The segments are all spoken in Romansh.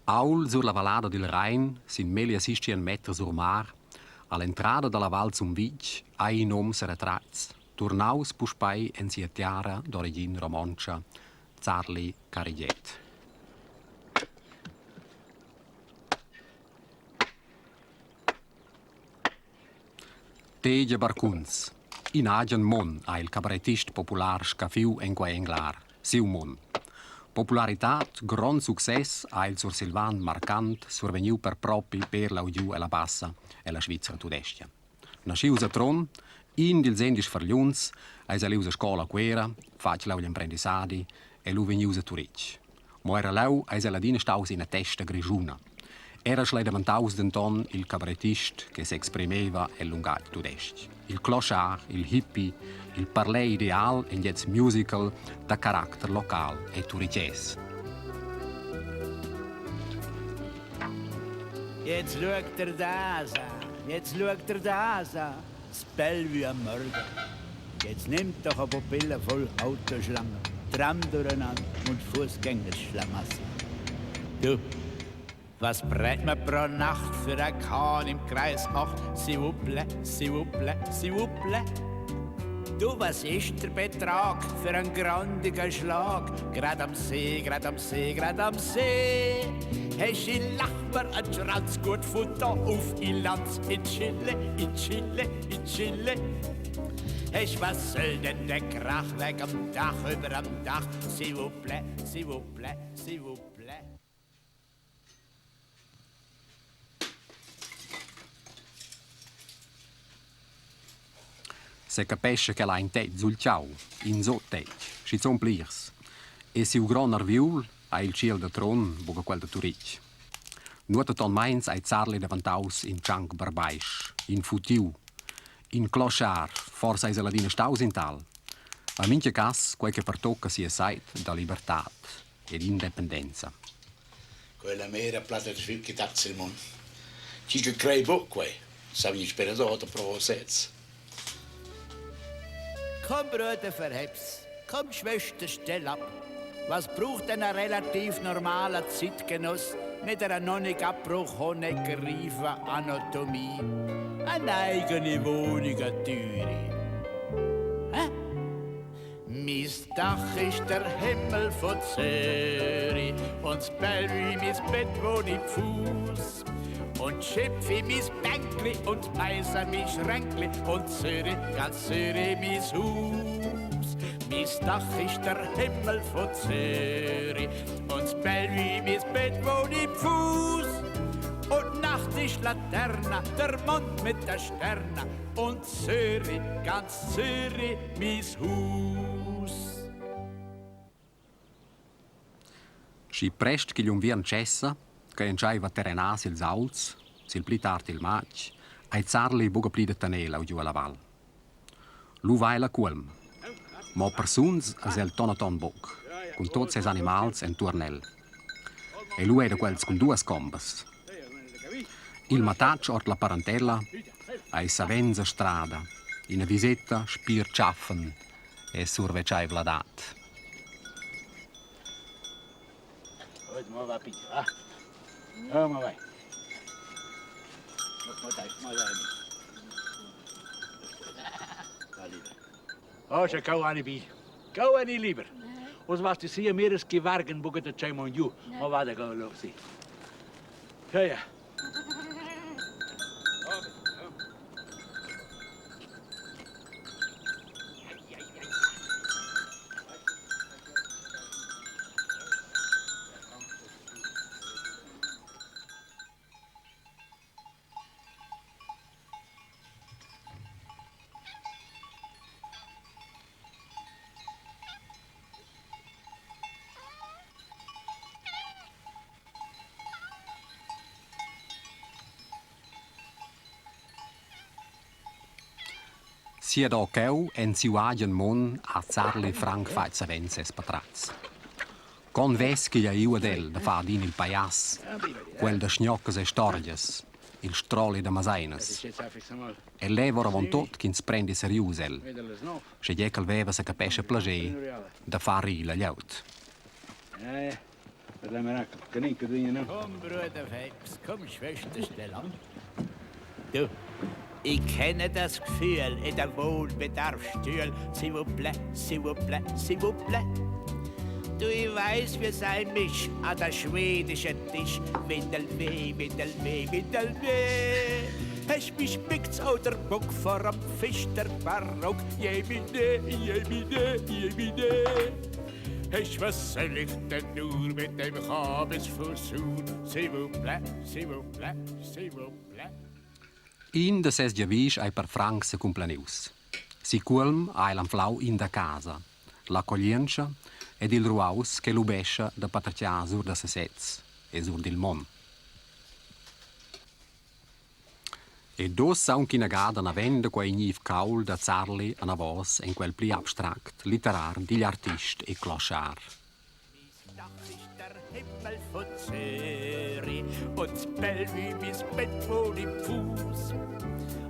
Aul sur la vallada dil Rein sin melli assistien meters sur mar, all'entrada dalla Val Sumvitg ei in um seretratgs, turnaus puspei en sia tiara d'origin romontscha, Zarli Carigiet. Tegia barcuns. In agen mund ha il cabarettist popular scaffiu en quei englar, siu mund. Popularitad, grond success ha il Sursilvan marcant survegniu per propi per leugiu ella Bassa ella Svizra tudestga. Naschius a Trun, in dils endisch fargliuns, eis el ius a scola a Cuera, fatg leu gl'emprendissadi e lu vegnius a Turitg. Mo era leu eis el adina staus ina testa grischuna. Era sch'el ei daventaus denton il cabarettist che s'exprimeva el lungatg tudestg. Il clochard, il hippie, il parler ideal en gliez musical da caracter local e turitgès. Jetzt schaut er das an, jetzt schaut er das an, das Bellevue am Morgen. Jetzt nimmt doch eine Pupille voll Autoschlangen, Tram durcheinander und Fußgängerschlamassel. Du, was brennt man pro Nacht für ein Kahn im Kreis 8? S'il vous plaît, s'il vous plaît, s'il vous plaît. Du, was ist der Betrag für einen grandigen Schlag? Grad am See, grad am See, grad am See. Hast ich lach mir ein Schranz gut Futter auf Ilanz in Chile, in Chile, in Chile. Hast was soll denn der Krach weg am Dach über am Dach? S'il vous plaît, s'il vous plaît, s'il vous plaît. Secapescha ch'el ha in tetg sul tgau, in suttetg, schizun plirs. E siu grond arviul ha il tschiel da Trun, buca quel da Turitg. Nuotatonmeins ei Zarli davantaus in tschanc barbaisch, in futiu, in clochard, forsa eis el adina staus in tal. En mintga cass quei che pertocca sia seit da libertad ed independenza. Quella mera platta da fiuc che dat sil mund. Chi che crei buc quei, sa vegnir sperador da provar sez. Komm, Bruder, verheb's. Komm, Schwester, stell ab. Was braucht denn ein relativ normaler Zeitgenoss mit einer noch nicht abbruchenen greifen Anatomie? Eine eigene Wohnung, eine teure. Hä? Mis Dach ist der Himmel von Zürich und das Bellevue mis Bett, wo ich Fuß. Und Schipfi mis Bänkli und Meiser mi Schränkli und Zürich, ganz Zürich mis Hus. Mis Dach ist der Himmel von Zürich und das Bellevue mis Bett, wo ich Fuß. Und nachts ist Laterna, der Mond mit der Sterna und Zürich, ganz Zürich mis hus. Schi prest ch'igl unviern tschessa, che entscheiva a terrenar sils aults, sil pli tard il matg, ei Zarli buca pli da tener leu giu alla val. Lu va el a cuolm. Mo persuns es el tonaton buc, cun tuts ses animals entuorn el. E lu ei da quels cun duas combas. Il mattatsch ord la parentella ei savens a strada, ina viseta spir tschaffen e survetscheivladad. Oh, sche cau ani bi. Cau ani liber. Oz vas ti sia miras che vargan buca da tschei mon giu. Ma vada cau leu si. Ja, ja. Sia da cheu en siu agen mund ha Zarli franc fatg savens ses patratgs. Con vess ch'igl ei iu ad el da far adina il pajass, quel da sgnoccas e storgias, il stroli da maseinas. El leva oravontut ch'ins prendi serius el, schegie ch'el veva secapescha plascher da far rir la glieud. Per la miracle, che nin che digna no. Komm, Bruder Feps, komm, Schwester, stell an. Du, ich kenne das Gefühl in der Wohlbedarfsstühl. S'il vous plaît, s'il vous plaît, s'il vous plaît. Du, ich weiß, wir sein mich an der schwedischen Tisch. Windelweh, Windelweh, Windelweh. Hast mich schmeckt's oder Bock vor am Fisch der Barock. Jemine, jemine, jemine. Hast was soll ich denn nur mit dem Kabis versuchen? S'il vous plaît, s'il vous plaît, s'il vous plaît. In da ses giavisch ei per franc secumplanius. Si cuolm ha el anflau in da casa, l'accoglientscha ed il ruaus che lubescha da patertgar sur da sesez e sur dil mund. Ed ussa aunc inagada naven da quei igniv cauld da Zarli anavos en quel pli abstract litterar digl artist e clochard. Dach ist der Himmel von Zürich und Bellevue bis Bett wo die Fuß.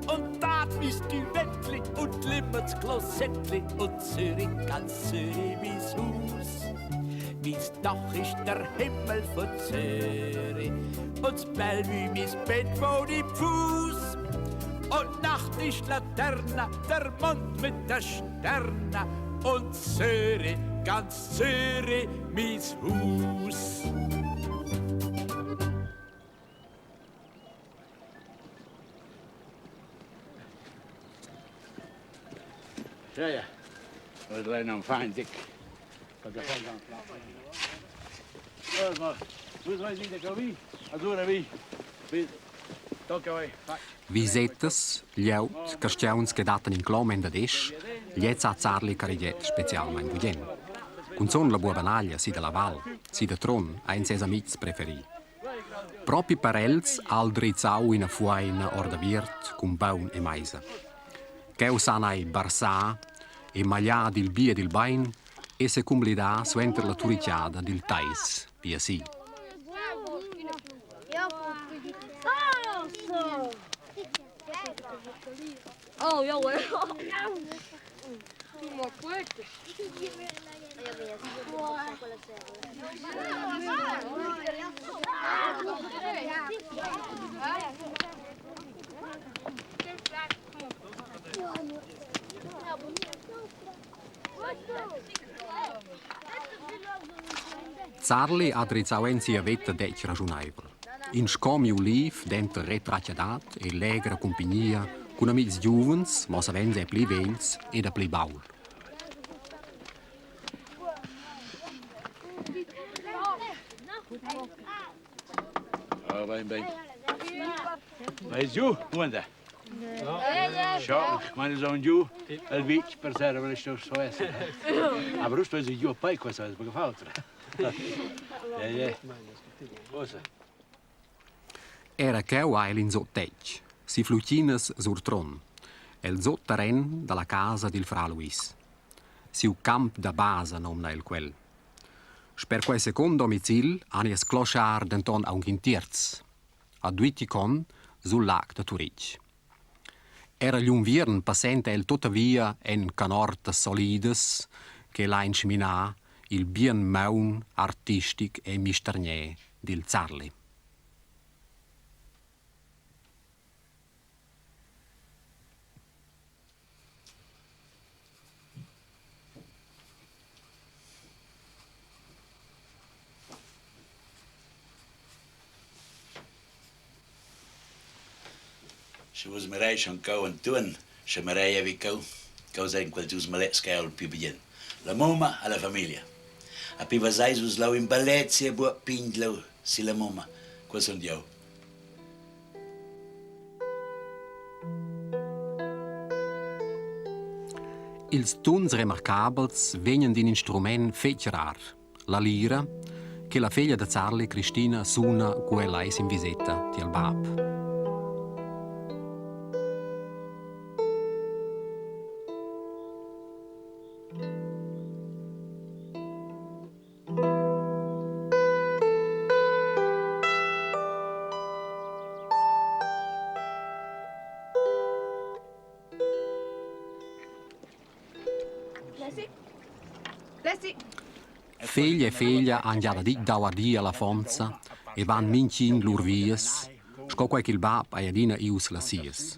Und dat bis die Wettli und Limmerts Klosettli und Zürich, ganz Zürich bis Hus. Wie's Dach ist der Himmel von Zürich und Bellevue bis Bett wo die Fuß. Und Nacht ist Laterna, der Mond mit der Sterne und Zürich, ganz Zürich, mis Hus. Ja, ja. Dat is nou fijn dik. Visetas, glieud, carstgauns che dattan in clom en dad esch, gliez ha Zarli Carigiet specialmein bugen. Cunzun la buobanaglia si dalla val, si da Trun, ein ses amitgs preferi. Propi per els ha el drizzau ina fueina ordaviert cun baun e meisa. Cheu san ei barsar e magliar dil bi e dil bein e secumblidar suenter la turigliada dil tais via si. Zarli ha drizzau en sia veta detg raschuneivel. In scomi uliv denter retratgadad e legra cumpignia cun amitgs giuvens, mo savens er pli vegls e da pli baul. Ah, bein, bein. Vai giù, guarda. Schau, ich meine so giù, il vitg per serra sto so essere. Aber du sto giù a poi questo è perché fa altro. Ja, ja. Cosa? Era cheu ha el in sottetg, si Flutinas sur Tron, el sutterren dalla casa dil fra Luis. Siu camp da basa nomna el quel. Sper quei secund domicil han nies clochard denton aunc in tierz, a Duiticon sul lag da Turitg. Era gl'unviern passenta el tuttavia en canortas solidas che lain sminar il bien maun artistic e mistergner dil Zarli. Sche vus mireis schon cheu entuorn, sche mirei vi cheu. Cheu sein quels dus malets che el più bien. La mumma e la famiglia. A pi veseis vus leu in bellezia buob pign leu silla mumma. Quel sun jeu. Ils tuns remarcabels vegnan d'in instrument fetg rar, la lira, che la feglia da Zarli Cristina suna cu ella eis in viseta tiel bab. Fegl e feglia han gia daditg dau adia all'affonza e van mintgin lur vias, sco quei ch'il bab ei adina ius las sias.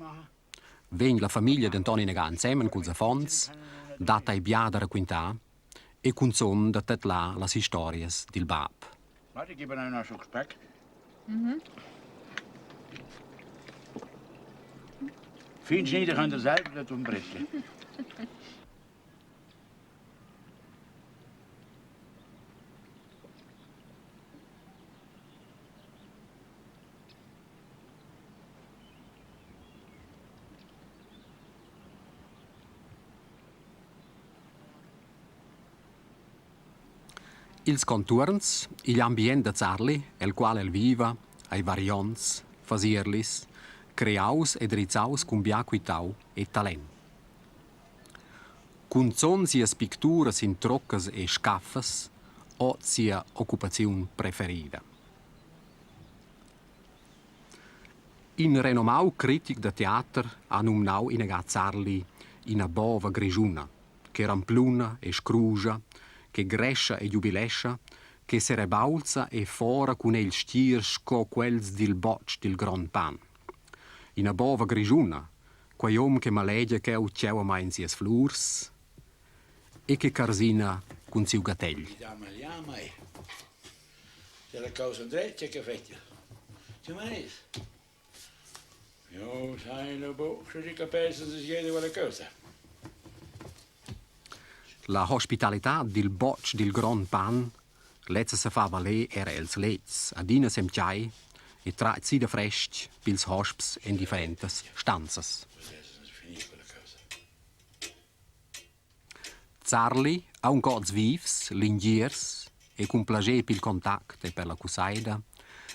Vegn la famiglia denton inaga ensemen culs affons, dat ei bia da raquintar e cunzun da tedlar las historias dil bab. Warte, gib mir einen Schluck Speck. Findest du nicht, ich könnte selber das umbrechen. Ils contuorns, igl ambient da Zarli, el qual el viva, ei varionts, fasierlis, creaus e drizzaus cun bia quitau e talent. Cunzun sias picturas sin troccas e scaffas ord sia occupaziun preferida. In renomau critic da teater ha numnau inaga Zarli ina bova grischuna che rampluna e scruscha, che grescha e giubilescha, che serebaulza e fora cun egl stgir sco quels dil botsch dil grond pan. Ina bova grischuna, quei um che malegia cheu tgeuamein sias flurs e che carsina cun siu gategl. La causa dretga che fettia. Ti meis? Io sai la buc, sche capessi se chiede quella cosa. La hospitalitad dil botsch dil grond pan, lezza se fa valer era els lezs, adina semtgai e tratg si da frestg pils hosps en differentas stanzas. Zarli, aunc oz vivs, lingiers e cun plascher pil contact e per la cussaida,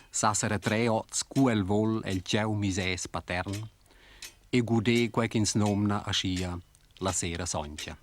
sa seretrer oz cu el vul el tgeu misès patern e guder quei ch'ins nomna aschia la sera sontga.